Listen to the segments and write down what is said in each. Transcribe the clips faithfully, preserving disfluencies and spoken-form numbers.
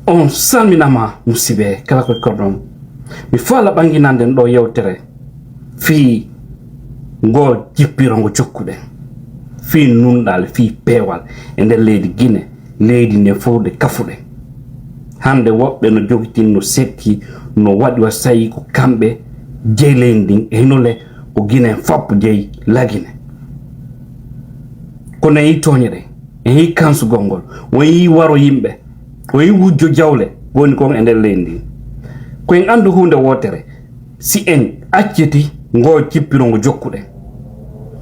On salminama, musiɓe kala koye korɗon. Mi faala ɓanginande ɗo yewtere fii ngo jippiro ngo jokkuɗen, fii nunɗal, fii peewal e nder leydi Gine, leydi ndi fow nde kafuɗen. Hannde woɓɓe no jogitin, no sekki, no waɗi wa sayi ko kamɓe jeyi leydi ndin, e hino le ko Gine fop jeyi la Gine. Kono en yii tooñe ɗen, en yii kansugol ngol, on yii waro yimɓe, on yii wujjo jawle woni kon e nder leydi ndin. Ko en anndu huunde wootere, si en acciti ngo jippiro ngo jokkuɗen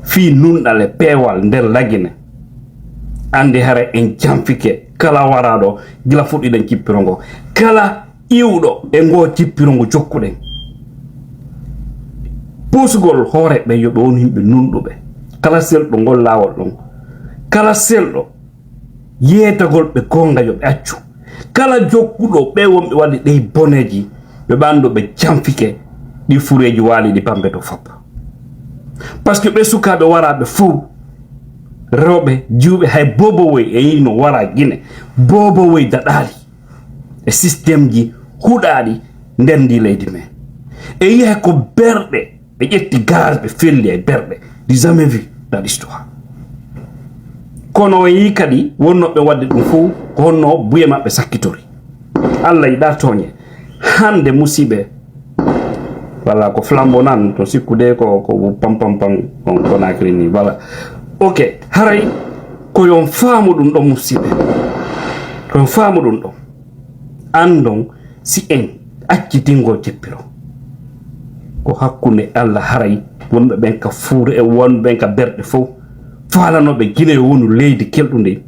fii nunɗal e peewal nder la Gine, anndi hara en janfike kala waraaɗo gila fuɗɗiɗen jippiro ngo. Kala iwɗo e ngo jippiro ngo jokkuɗen. Puusugol hoore ɓe yo ɓe wonu yimɓe nunɗuɓe. Kala selɗo ngol laawol ɗon, kala selɗo yeetagol ɓe goonga yo ɓe accu. Kala jokkuɗo ɓe wonɓe waɗde ɗey boneeji, yo ɓe anndu ɓe janfike ɗi fureeji waali ɗi bambe to fop. Parce que ɓe sukaaɓe waraaɓe fow, rewɓe, jiwɓe, hay boobowoy e yino wara Gine. Boobowoy daɗaali e système ji huɗaaɗi nder ndi leydi men. E yi'ay ko berɗe ɓe ƴetti gaz ɓe felli e berɗe. Du jamais vu dans l'histoire. Kono o yii kadi wonnooɓe waɗde ɗum fof ko honno buye maɓɓe sakkitori. Allah yiɗa tooñe. Hannde musiɓɓe, walla ko flambo nan to sikkude ko, ko pam pam pam on Conakry ni, voilà. Ok, haray ko yon faamu ɗum ɗo musiɓɓe. Ko yon faamu ɗum ɗo. Anndon si en accitingo jippiro. Ko hakkunde Allah haray wonɓe ɓen ka fuure e wonɓe ɓen ka berɗe fow. Faalanooɓe Gine yo wonu leydi kelɗundi.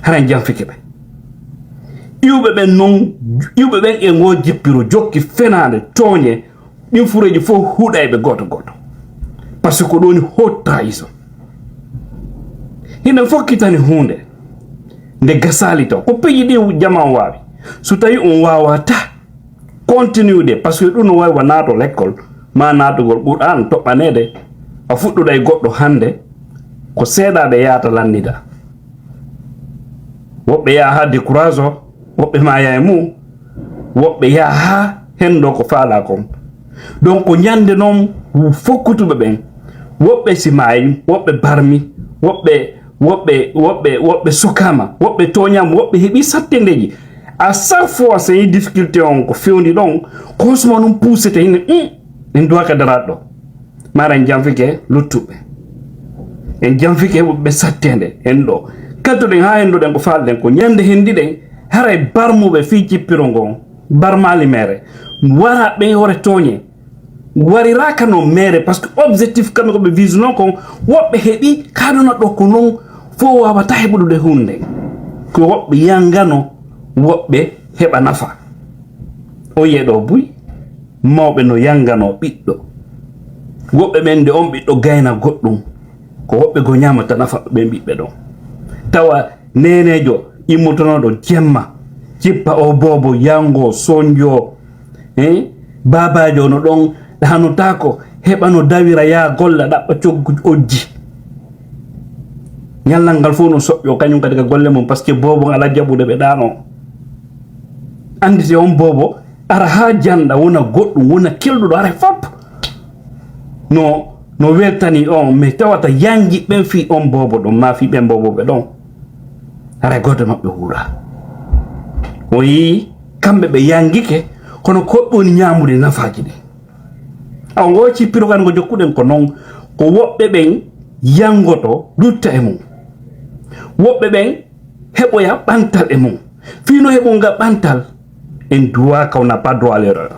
Haray janfike ɓe. Iwɓe ɓen non, iwɓe ɓen e ngo jippiro jokki fenaande tooñe, ɗin fureeji fof huuɗa e ɓe gooto gooto. Parce que ko ɗoni haute trahison. Hino fokkitani huunde nde gasaali taw. Ko peji ɗi jama on waawi. So tawi on waawata continude, parce que ɗum no wawi wa naato lekkol, ma naatugol Qur'an toɓɓaneede, a fuɗɗuɗa e goɗɗo hannde, ko seeɗa ɓe yahata lannida. Woɓɓe yaha haa décourage o, woɓɓe maaya e mum, woɓɓe yaha haa henndo ko faalaa kon. Donc, ko ñande noon fokkutuɓe ɓen, woɓɓe si maayi, woɓɓe barmi, woɓɓe, woɓɓe, woɓɓe, woɓɓe sukaama, woɓɓe tooñaama, woɓɓe heɓi sattendeeji. À chaque fois, so en difficulté on ko fewndi ɗon, ko suma ɗum puusete hino, hum, en duwaka daraɗo. Mara en janfike luttuɓe. En janfike ɓe sattende en ɗo. Kadduɗen haa hennduɗen ko faalɗen ko ñande hendiɗen, haray barmuɓe fii jippiro ngon, barmaali mere, wara ɓen hore tooñe, wariraaka no mere, parce que objectif kamɓe ko ɓe vise non kon, woɓɓe heɓi kaaduna ɗo ko non, fof waawata heɓuɗude huunde. Ko woɓɓe yangano, woɓɓe heɓa nafa. O yi'e ɗo buy, mawɓe no yanganoo ɓiɗɗo. Woɓɓe ɓen nde on ɓiɗɗo gayna goɗɗum, ko woɓɓe goo ñaamata nafa ɓen ɓiɓɓe ɗon. Tawa neeneejo immotonooɗo jemma, jippa o boobo, yango, sonjo, eh? Baabaajo no ɗon ɗaanotaako, heɓa no dawira, yaa golla, ɗaɓɓa coggu ojji. Ñallal ngal fof no soƴƴo, kañum kadi ka golle mum, parce que boobo alaa jaɓude ɓe ɗaano. Anndite on boobo, ara haa jannda, wona goɗɗum, wona kelɗuɗo, ara fop. No, no weltani on, mais tawata yanji ɓen fii on boobo ɗon, ma fii ɓen booboɓe ɗon. Ara gooto maɓɓe wuura. O yii, kamɓe ɓe yangike, kono ko woni ñaamude nafaaji ɗin. Awa, ngo jippiro kan ngo jokkuɗen ko non, ko woɓɓe ɓen yangoto lutta e mum. Woɓɓe ɓen heɓoya ɓantal e mum. Fii no heɓunga ɓantal, en duwa kaw n'a pas droit à l'erreur.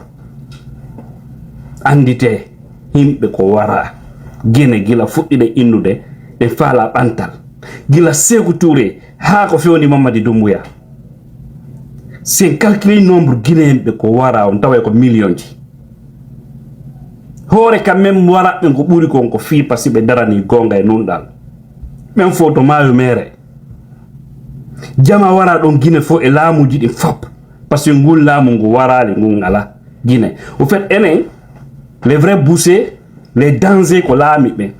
Anndite, yimɓe ko wara Gine gila fuɗɗiɗe innude, ɓe faala ɓantal. Gila Seeku Tuure haa ko fewndi Mamadi Dumbuya. Si en calcule nombre Guinéen ɓe ko wara on, tawa ko millionji. Hoore kam men waraɓe ko ɓuri kon ko fii, parce que ɓe darani goonga e nunɗal. Ɓen fof to maayo meere. Jama wara ɗon Gine fof e laamuji ɗin fop. Parce que ngun laamu ngu waraali, ngun ala Gine. Au fait, enen, les vrais bouchers, les dangers ko laami ɓen.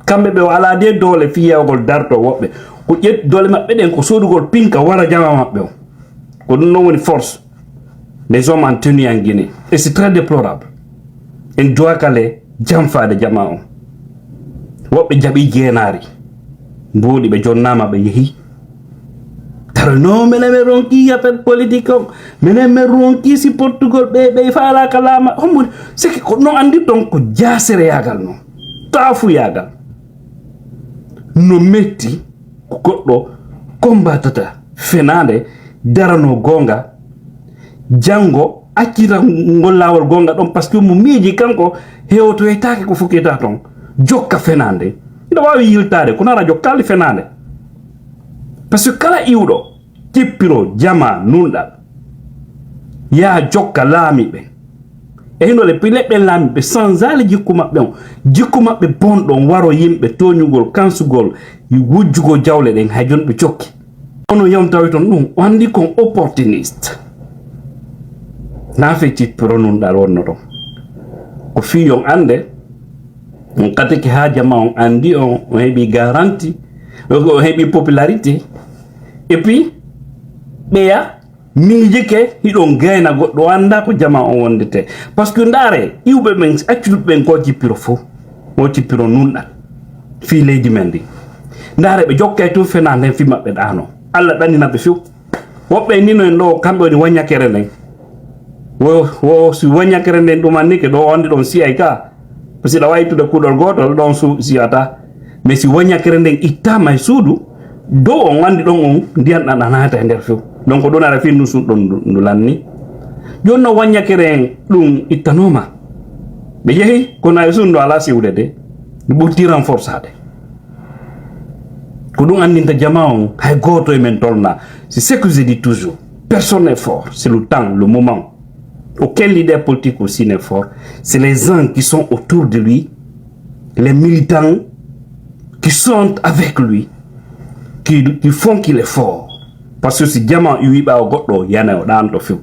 Kamɓe ɓe o alaa de doole fii yawgol darto woɓɓe. Ko ƴet doole maɓɓe ɗen ko soodugol pinka wara jama maɓɓe on. Ko ɗum ɗon woni force des hommes en tenue en Guinée. Et c'est très déplorable. En duwakale jamfaade jama on. Woɓɓe jaɓi jeenaari. Mbuuɗi ɓe jonnaama ɓe yehi. Tara no menen men ronki appel politique on. Menen men ronki si portugol ɓe ɓe faalaaka laama. Hombo seke ko no anndi ton ko jaasereyaagal non. Taafuyaagal. No metti ko goɗɗo combatata fenaande darano goonga, janngo accita ngol laawol goonga ɗon, parce que mo miiji kanko hewotoytaake ko fukita ton, jokka fenaande. Nde waawi yiltaade, kono ara jokkaali fenaande. Parce que kala iwɗo cippiro jama nunɗal, yaa jokka laamiɓe. E hino le pileɓɓe laamiɓe sanzaali jikku maɓɓe on. Jikku maɓɓe bonɗo on waro yimɓe tooñugol, kansugol, wujjugol jawle ɗen, hay jon ɓe jokki. Kono yam tawi ton ɗum, o anndi kon opportuniste. Naa fe cippiro nunɗal wonno ton. Ko fii yon annde, on katike haa jama on anndi on, on heɓi garanti, on heɓi popularité. Et puis, ɓeya, miijike hiɗon gayna goɗɗo, o annda ko jama on wondete. Parce que ndaare, iwɓe ɓen, accuduɓe ɓen ko cippiro fof, o cippiro nunɗal. Fii leydi men ndi. Ndaare, ɓe jokkay tun fena nden fii maɓɓe ɗaano. Allah ɗanina ɓe few. Woɓɓe e nino en ɗo, kamɓe woni waññakere nden. Wo, wo si waññakere nden ɗum anni ke ɗo, o anndi ɗon siyay ka. Parce que ɗa wawi ittude kuɗol gotol, ɗon su, siyata. Mais si waññakere nden ittama e suudu, dow on anndi ɗon on ndiyan ɗan ɗan naata e nder few. Donc ko ɗon ara fii ndu sun ɗon ndu, ndu lanni. Joni no waññakere en ɗum ittanoma. Ɓe jehi, kono ay sun ndu ala siwde de. Ndu ɓurti renforçade. Ko ɗum anndinta jama on, hay gooto e men tolna. C'est ce que je dis toujours. Personne n'est fort. C'est le temps, le moment. Aucun leader politique aussi n'est fort. C'est les gens qui sont autour de lui, les militants qui sont avec lui, qui, qui font qu'il est fort. Parce que si jama iwi ɓaawo goɗɗo, yana o ɗaanto few.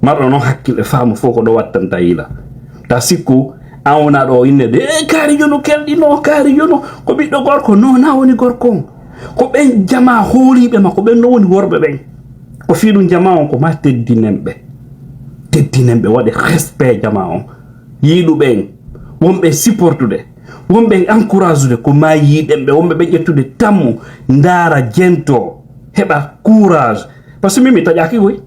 Marɗo noon hakkille faamu fof ko ɗo wattanta yila. Ta sikku, an wona ɗo innde de, "Eh, kaari jono kelɗino, kaari jono, ko ɓiɗɗo gorko." Non, na woni gorko on. Ko ɓen jama hooliɓe ma, ko ɓen no woni worɓe ɓen. Ko fii ɗum jama on ko ma teddinen ɓe. Teddinen ɓe, waɗe respect jama on. Yiɗu ɓen, won ɓen supportude, won ɓen encourageude, ko ma yiɗen ɓe, won ɓe ɓe ƴettude tammu, ndaara, jento, heɓa courage. Parce que min mi taƴaaki koy.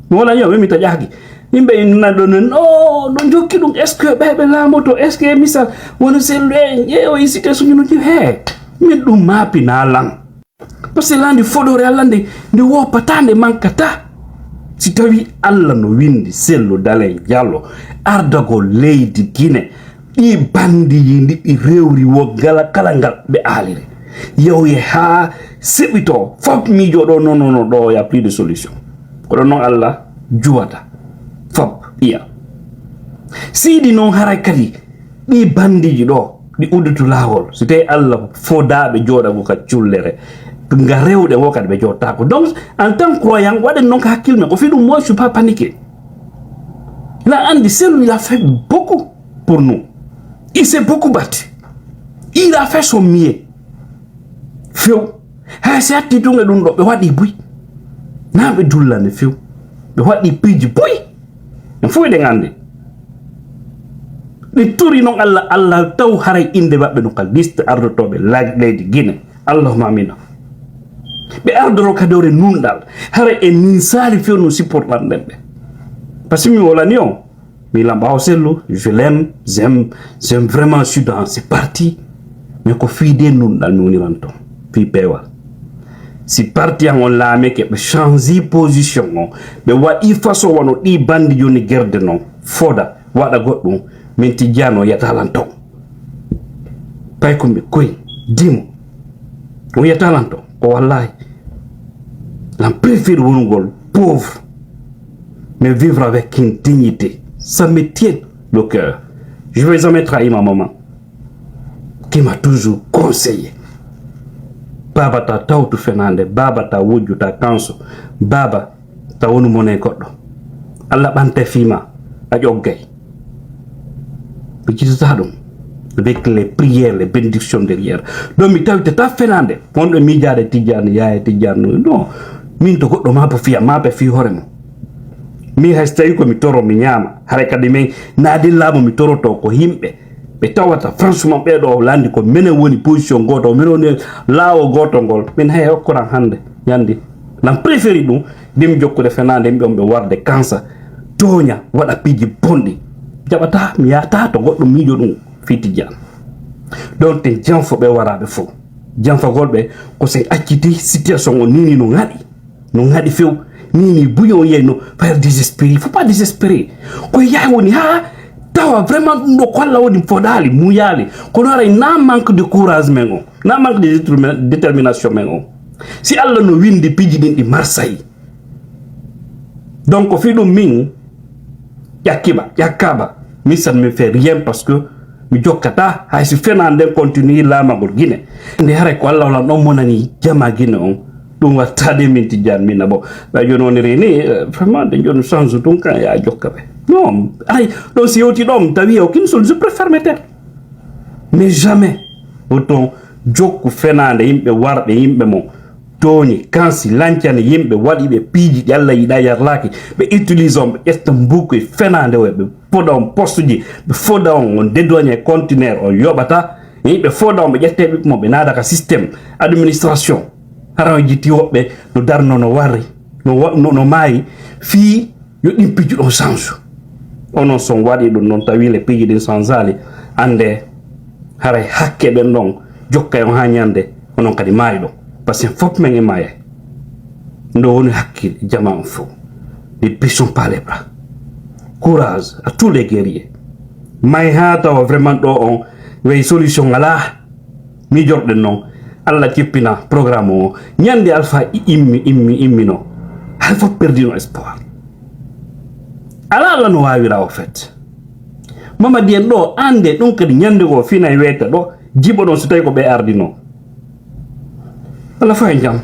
Mi wala yo, min mi taƴaaki. Yimɓe ina ɗo non, "Oh, ɗo jokki ɗum, est-ce que ɓe, ɓe laamoto, est-ce que misal, wona sellu en, ƴeewo e cité suñu no jiw he." Min ɗum maapinaa lan. Parce que landi fodoore Alla nde, nde woppata, nde mankata. Si tawi Alla no windi sellu Dalen Jallo, ardagol leydi Gine, ɗi bandiji ndi ɓi rewri wo gala kala ngal ɓe aaliri. Yawye haa seɓito, fop miijo ɗo, non, non, non, ɗo y a plus de solution. Ko ɗon noon Alla juwata, fop iya. Seydi noon haray kadi, ɗi bandiji ɗo, ɗi udditu laawol. Si tawi Alla fodaaɓe jooɗago ka cullere, nga rewɗe wo kadi ɓe jooɗtaako. Donc, en tant que croyant, waɗen noon ka hakkille men. Ko fii ɗum, moi, je suis pas paniqué. La andi, c'est lui, il a fait beaucoup pour nous. Il s'est beaucoup battu. Il a fait son mieux. Few. Hay si hatti tun e ɗum ɗo, ɓe waɗi buy. Na ɓe dullani few. Ɓe waɗi piiji buy. En fof eɗen anndi. Ɓe turi noon Alla, Alla taw haray innde maɓɓe no ka liste ardotooɓe la-, leydi Gine. Allahumma amina. Ɓe ardoro kadi ore nunɗal. Haray en ninsaali few no supportanɗen ɓe. Parce que mi wolani on. Mi lamba o sellu, je l'aime, j'aime, j'aime vraiment, je suis dans ce parti. Mais ko fii de nunɗal mi woniran ton. Fii peewal. Si parti an on laamike, ɓe change position on. Ɓe waɗi façon wano ɗi bandi joni gerde non. Foda, waɗa goɗɗum, min tijjano yatalan ton. Pay ko mi koy, dimo. O yatalan ton, ko wallahi. Lan préfère wonugol pauvre, mais vivre avec une dignité. Ça me tient le cœur. Je vais jamais trahir ma maman, qui m'a toujours conseillé. Baba ta tawtu fenande, baba ta wujju ta kanso, baba ta wonu mone goɗɗo. Allah ɓante fima, a ƴoggay. Mi jitata ɗum avec les prières, les bénédictions derrière. Donc mi tawitata fenande. Wonɓe miijaade Tijjani, Yaaya Tijjani, non. Min to goɗɗo ma po fiya ma pe fi hoore mo. Min hay so tawi ko mi toro mi ñaama, haray kadi min naadin laamu mi toroto ko yimɓe ɓe tawata franchement ɓee ɗo landi ko minen woni position gooto, minen woni laawo gooto ngol. Min hay okkoran hannde ñandi lan préféri ɗum ndim jokkude fenaande yimɓe on ɓe warde kansa tooña waɗa piiji bonɗi. Jaɓata mi yahata to goɗɗo miijo ɗum fii Tijjaan. Donc ten janfo ɓe waraaɓe fof, janfagol ɓe ko sen acciti situation o nini no ŋaɗi, no ŋaɗi few. Nini buño o yiyay no faire désespéré. Faut pas désespérer. Ko yahay woni ha tawa vraiment ɗum ɗo ko Allah woni foɗaali muuyaali. Kono aray na manque de courage men o, na manque de détermi- détermination men o. Si Allah no windi piiji ɗin ɗi marsay, donc fii ɗum min ƴakkiba ƴakkaba, min san mi fait rien parce que mi jokkata hay si fenaande nden continue laamagol Gine. Nde haray ko Allah wala ɗon monani jama Gine on. Ɗum wattade min Tijjaan mina bon. Ɓay joni woni rini vraiment de joni change ɗum kan ya jokka ɓe. Non, ay ɗon si yewti ɗon tawi o kin sol je préfère meter. Mais jamais oton jokku fenaande yimɓe warɓe yimɓe mo tooñi kansi lancani yimɓe waɗi ɓe piiji ɗi Allah yiɗa yarlaaki. Ɓe utilise on ɓe ƴetta mbuuku e fenaande o ɓe foda on poste ji, ɓe foda on on dédouane e conteneur on yoɓata. Yimɓe foda on ɓe ƴette ɓiɓɓe mo ɓe naada ka système administration. Hara on jitti woɓɓe no darno no warri no, wa- no, no maayi fii yo ɗin piiji ɗon change. Onon son waɗi ɗum noon tawi le piiji ɗin changeali, annde haray hakke ɓen ɗon jokkay on ha ñande onon kadi maayi ɗo. Parce que fof men e maayay. Ndo woni hakkil jama on fof. Ne baissons pas les bras. Courage à tous les guerriers. May ha tawa vraiment ɗo on wey solution alaa. Miijorɗen noon Allah jippina programme o ñande alpha immi immi immino. Hay fof perdino espoir. Ala Allah no waawira o fait. Mamadi en ɗo annde ɗum kadi ñande goo fina e weyta ɗo jiɓoɗon so tawi ko ɓe ardino. Allah fof e jam.